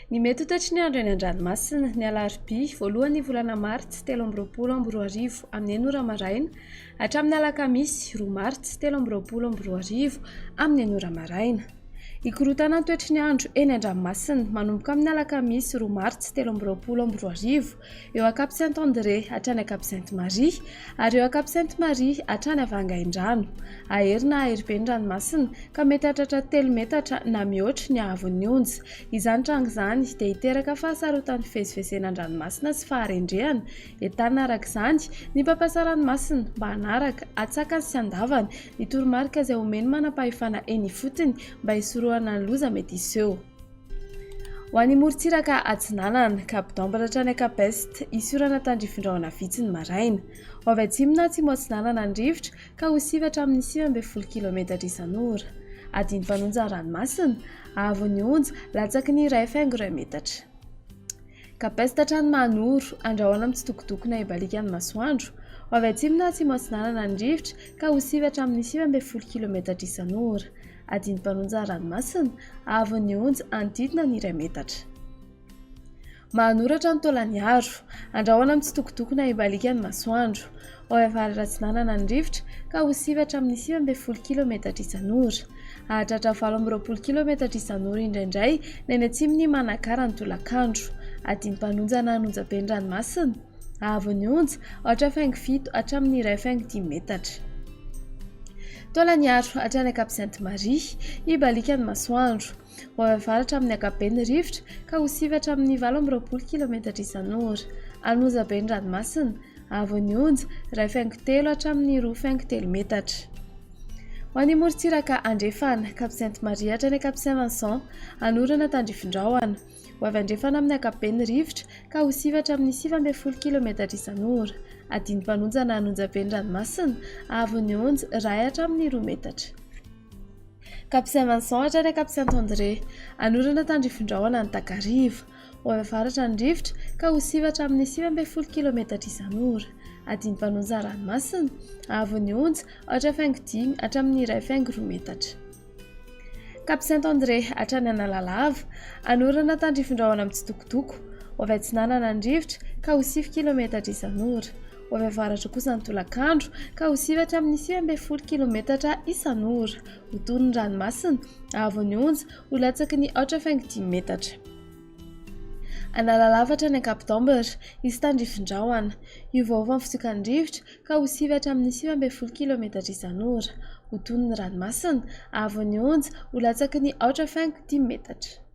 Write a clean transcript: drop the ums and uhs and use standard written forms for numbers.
Ny mety ho toetry ny andro eny an-dranomasina, ny alarobia voalohan'ny volana martsa 2023 amin'ny enina ora maraina hatramin'ny alakamisy roa martsa 2023 amin'ny enina ora maraina. Hikorontana ny toetry ny andro eny an-dranomasina manomboka amin'ny alakamisy roa martsa 2023 eo Cap Saint André hatrany Cap Sainte Marie ary eo Cap Sainte Marie hatrany Avangaindrano. Hahery na hahery be ny ranomasina ka mety hahatratra telo metatra na mihoatra ny haavon'ny onja. Izany tranga izany dia hiteraka fahasarotan'ny fivezivezena an-dranomasina sy faharendrehana. Entanina araka izany ny mpampiasa ranomasina mba hanaraka, hatsakany sy handavany ny toromarika izay omen'ny manam-pahefana eny ifotony mba hisorohana ny loza mety hiseho. Ho an'ny morontsiraka atsinanana, Cap d'Ambre hatrany Cap Est, hisy orana tandrifin-drahona vitsy ny maraina. Ho avy atsimo na atsimo atsinanana ny rivotra ka ho sivy hatramin'ny 19 kilometatra isan'ora. Adin'ny-mpanonja ranomasina, haavon'ny onja latsaky ny iray faingo iray metatra. Cap Est hatrany Mahanoro, andrahona mitsitokotoko na hibaliaka ny masoandro. Ho avy atsimo na atsimo atsinanana ny rivotra ka ho sivy hatramin'ny 19 kilometatra isan'ora. Adin'ny-mpanonja ranomasina, haavon'ny onja hanodidina ny iray metatra. Mahanoratra ny Taolaniaro. Andrahona mitsitokotoko na hibaliaka ny masoandro. Ho avy avaratra atsinanana ny rivotra ka ho sivy hatramin'ny 19 kilometatra isan'ora. Hahatratra 28 kilometatra isan'ora indraindray ny any atsimon'i Manakara ny tolakandro. Adin'ny-mpanonja na an'onjabe ny ranomasina. Haavon'ny onja, aotra faingo fito hatramin'ny iray faingo dimy metatra. Taolaniaro hatrany Cap Sainte Marie. Hibaliaka ny masoandro. Ho avy avaratra amin'ny ankapobeny ny rivotra ka ho sivy hatramin'ny 28 kilometatra isan'ora. An'Ozabe ny ranomasina, haavon'ny onja, iray faingo telo hatramin'ny roa faingo telo metatra. Ho an'ny morontsiraka andrefana, Cap Sainte Marie hatrany Cap Saint Vincent, hanorana tandrifin-drahona. Ho avy andrefana amin'ny ankapobeny ny rivotra ka ho sivy hatramin'ny 19 kilometatra isan'ora. Adin'ny-mpanonja na an'Onjabe ny ranomasina, haavon'ny onja, iray hatramin'ny roa metatra. Cap Saint Vincent hatrany Cap Saint André. Hanorana tandrifin-drahona ny takariva. Ho avy avaratra ny rivotra ka ho sivy hatramin'ny 19 kilometatra isan'ora. Adin'ny-mpanonja ranomasina, haavon'ny onja, aotra faingo dimy hatramin'ny iray faingo roa metatra. Cap Saint André hatrany Analalava. Hanorana tandrifin-drahona mitsitokotoko. Ho avy atsinanana ny rivotra ka ho sivy kilometatra isan'ora. Ho avy avaratra kosa ny tolakandro ka ho sivy hatramin'ny 19 kilometatra isan'ora. Ho tony ny ranomasina, haavon'ny onja ho latsaky ny aotra faingo dimy metatra. Analalava hatrany Ankapodambra, hisy tandrifin-drahona. Hiovaova ny fitsokan'ny rivotra ka ho sivy hatramin'ny 19 kilometatra isan'ora. Ho tony ny ranomasina, haavon'ny onja ho latsaky ny aotra faingo dimy metatra.